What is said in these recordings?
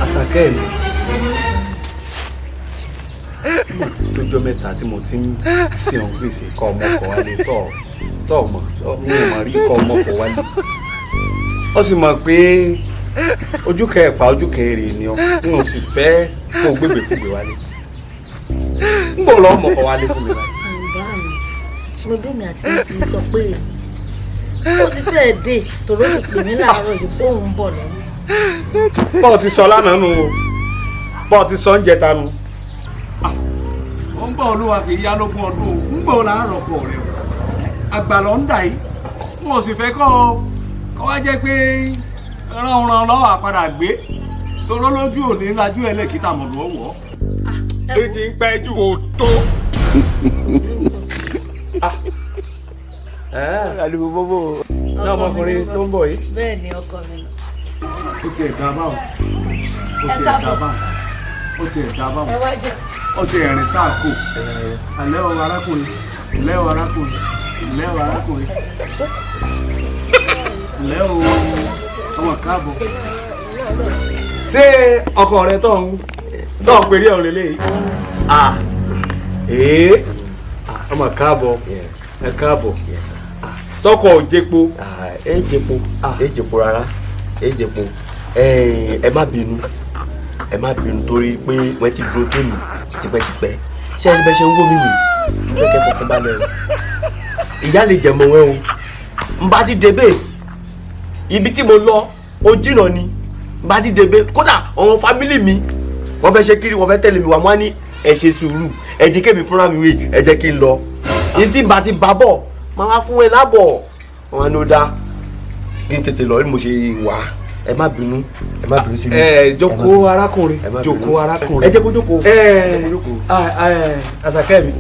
Àṣàkẹ́ mi, mo ti tójọ́ 3 tí mo ti ń sin ọ̀hún gbèsè kọ́ ọmọkọ̀ wálé tọ́ tọ́ ọmọ mi ò mọ̀ rí kọ́ ọmọkọ̀ wálé. Ó sì mọ̀ pé ojú kẹẹ̀pà ojú kẹrè ni ọ, n ò sì fẹ́ kó o gbégbèkúgbè wálé. Ń bò lọ́ ọmọkọ̀ wálé fún mi báyìí. Bá mi, mo bí mi àti mi ti sọ pé ó ti fẹ́ẹ̀ dé, tòró ti pè mí láàárọ̀ yìí pé òun ń bọ̀ lọ́wọ́. Bọ́ọ̀ ti sọ lánàá nù o, bọ́ọ̀ ti sọ ń jẹta nù. Ó ń bọ̀, olúwa kì í yá lógún ọdún o. Ń gbọ́ láàárọ̀ pọ̀ rẹ̀ o, àgbà ló ń dà yìí. N ò sì fẹ́ kọ́ ọ kọ́ wá jẹ́ pé ránran lọ́wọ́ àpadà gbé toró lójú òní lajú ẹlẹ́kìtà mọ̀lú ọ̀wọ́. Èyí ti ń pẹ́ jù. Kò tó. Alùpùpù. Ní ọmọkùnrin tó ń bọ̀ yìí. Bẹ́ẹ̀ ni, ọkọ mi lọ. Ó tiẹ̀ dá báwọn, ó tiẹ̀ dá báwọn, ó tiẹ̀ dá báwọn. Ẹ wá jẹ. Ó ti rìn sáà kò alẹ́ o arákùnrin, ilẹ́ o arákùnrin, ilẹ́ o arákùnrin, ilẹ́ o ọmọ káàbọ̀. Ṣé ọkọ rẹ tó ń pèrè ọ̀rẹ́ lẹ́yìn? Ah, ee, ọmọ káàbọ̀, ẹ káàbọ̀. Sọkọ ò jẹpo? Ẹ jẹpo, ẹ jẹpo rárá, ẹ jẹpo. Ẹ má bínú, ẹ má bínú torí pé wọ́n ti dúró tó mi tipẹ́tipẹ́. Ṣé ẹni bẹ́ẹ̀ ṣe ń wó mi wì, mo fẹ́ kẹ́ fọkàn balẹ̀ o. Ìyá lè jẹ̀mọ̀ wẹ́ o. N bá ti débè ibi tí mo lọ, ó jìnnà ni. N bá ti débè, kódà àwọn family mi wọ́n fẹ́ ṣe kiri, wọ́n fẹ́ tẹ̀lé mi wá, wọ́n á ní ẹ ṣe sùúrù, ẹ jẹ́ kémi fúnra mi wí, ẹ jẹ́ kí n lọ. Ní tí n bá ti bá bọ̀, máa wá fún ẹ lábọ̀. Wọn á ní ó dá kí n tètè lọ bí mo ṣe wà. Ẹ má bínú, ẹ má bínú sí mi. Ẹ jókòó arákùnrin. Ẹ má bínú. Jókòó arákùnrin. Ẹ jẹ́ kó jókòó. Ẹ Ẹ jẹ́ kó jókòó. Àṣàkẹ́ mi,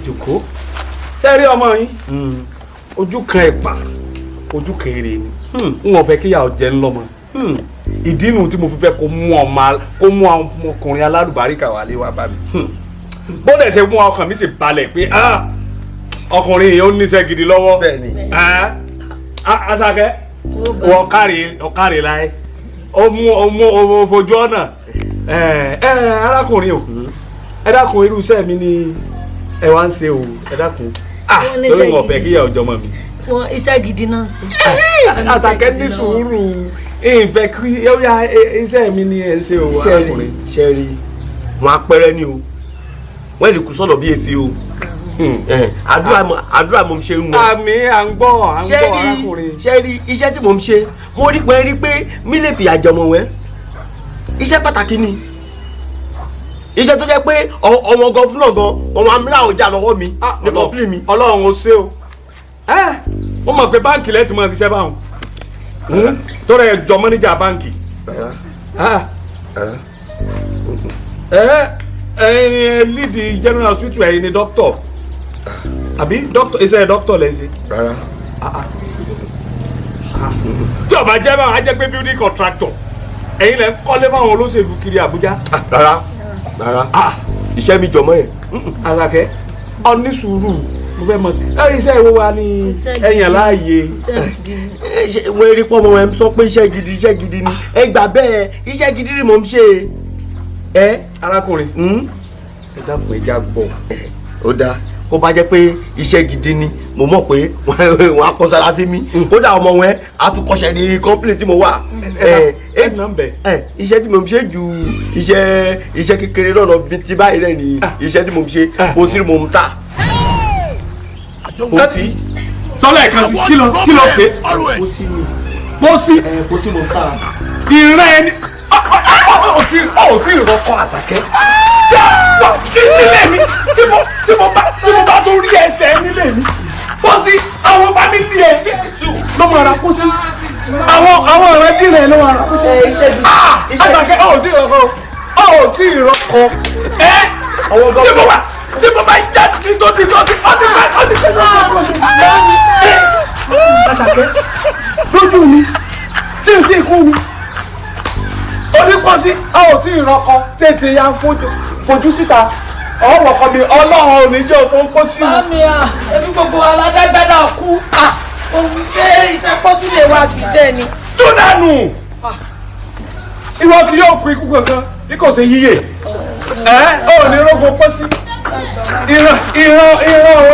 jókòó. Sẹ́rí ọmọ yín, ojú kan ẹ̀pà ojú kan èrè ni. N ò fẹ́ kíyàwó jẹ́ ńlọ́mọ. Ìdí nu tí mo fi fẹ́ kó mú ọmọ, kó mú ọmọkùnrin alálùbáríkà wálé wá bá mi. Bó dẹ̀ ṣe mú, ọkàn mi sì balẹ̀ pé ah, ọkùnrin yìí ó níṣẹ́ gidi lọ́wọ́. Bẹ́ẹ̀ni. Ah, Àṣàkẹ́, wọ́n kárí ọ̀kárí láyé, ó mú ó mú ó fojú ọ̀nà. Ẹ ẹ arákùnrin o, ẹ dákun, irú iṣẹ́ mi ni ẹ wá ń ṣe o? Ẹ dákun. Wọ́n ní Torí iṣẹ́ wọn fẹ́ gidi. kíyà ọjọ́ mọ́ mi. Wọn iṣẹ́ gidi náà ṣe. Àṣàkẹ́, ní sùúrù, ìfẹ́ kí ó yá. Iṣẹ́ mi ni ẹ ń ṣe o? Sẹ́ẹ̀rì. Arákùnrin. Sẹ́ẹ̀rì, wọn apẹ́rẹ́ ni o, wọ́n lè kú sọ̀nà bí efi o. Àdúrà mo ń ṣe ń mọ. Àmì, à ń gbọ́, à ń gbọ́. Sẹ́ẹ̀rì. Arákùnrin. Sẹ́ẹ̀rì, iṣẹ́ tí mo ń ṣe, mo rí pé rí pé mi lè fìyà jọmọ wẹ́. Iṣẹ́ pàtàkì ni iṣẹ́ tó jẹ́ pé ọmọ governor gan wọn máa ń ra ọjà lọ́wọ́ mi ní company mi. Ọlọ́run ó ṣe o. Ẹ wọ́n mọ̀ pé báǹkì lẹ́ẹ̀tì máa ṣiṣẹ́ báwọn tó rẹ̀ jọ mọ́níjà báǹkì. Rárá. Ah. Rárá. Ẹ ẹ lead general hospital, ẹ̀yin ni doctor àbí? Doctor, iṣẹ́ doctor lẹ́ ń ṣe? Rárá. Tí ó bá jẹ́ báwọn, á jẹ́ pé building contractor ẹ̀yin lẹ́ ń kọ́lé fáwọn olóṣèlú kiri Àbújá. Ah, rárá rárá. Ah. Iṣẹ́ mi jọmọ́ yẹn. Àṣàkẹ́, ọ ní sùúrù, mo fẹ́ mọ̀ sí ẹ iṣẹ́ ìwọ wa ni Iṣẹ́ gidi. ẹ̀yàn láàyè. Iṣẹ́ gidi. Ẹ, wọ́n rí pọ́ mọ́ ẹ sọ pé iṣẹ́ gidi, iṣẹ́ gidi ni. Ẹ gbà bẹ́ẹ̀, iṣẹ́ gidi ni mò ń ṣe. Ẹ. Arákùnrin, ẹ dákun, ẹ já gbọ́. Ó dáa, kó bá jẹ́ pé iṣẹ́ gidi ni, mo mọ̀ pé wọ́n á kọ́ sára sí mi. Kódà ọmọ wọn á tún kọ́ṣẹ́ ní company tí mo wà. Ẹ ẹ nà ń bẹ̀. Ẹ, iṣẹ́ tí mo ń ṣe ju iṣẹ́ kékeré lọ́nà bíi ti báyìí rẹ̀ ni. Iṣẹ́ tí mo ń ṣe, pósí mo ń tà, pósí. Sọlá ẹ̀kan sí, kí ló pé? Pósí ni. Pósí? Ẹ, pósí mo ń tà. Ìrẹ́ ẹni ò tí ì rọkọ. Àṣàkẹ́, tí nílé mi, tí mo bá tó rí ẹsẹ̀ nílé mi, pósí, àwọn family ẹ̀ ló máa ra pósí, àwọn ọ̀rẹ́ dìrẹ̀ ló máa ra pósí. Iṣẹ́ gidi. Àṣàkẹ́, ò tí ì rọkọ, ò tí ì rọkọ ẹ. Tí mo bá yá tí tó ti tó ti ó ti fẹ́ ó ti fẹ́ sọ́kọ́. Àṣàkẹ́, lójú mi tí n tí kú mi onípọ́sí, a ò tí ì rọkọ. Tètè ya fojú síta ọwọ́ kan mi. Ọlọ́run ò ní jẹ́ òfin pósí o. Mami à, ebi gbogbo aládágbádá kú. Òun gbé iṣẹ́ pọ́sí lè wá ṣiṣẹ́ ni. Tó dànù. Ìwọ kì yóò kú ikú kankan bí kò ṣe yíyè. Ẹ ò ní rógun pọ́ sí. Ìran ìran ìran.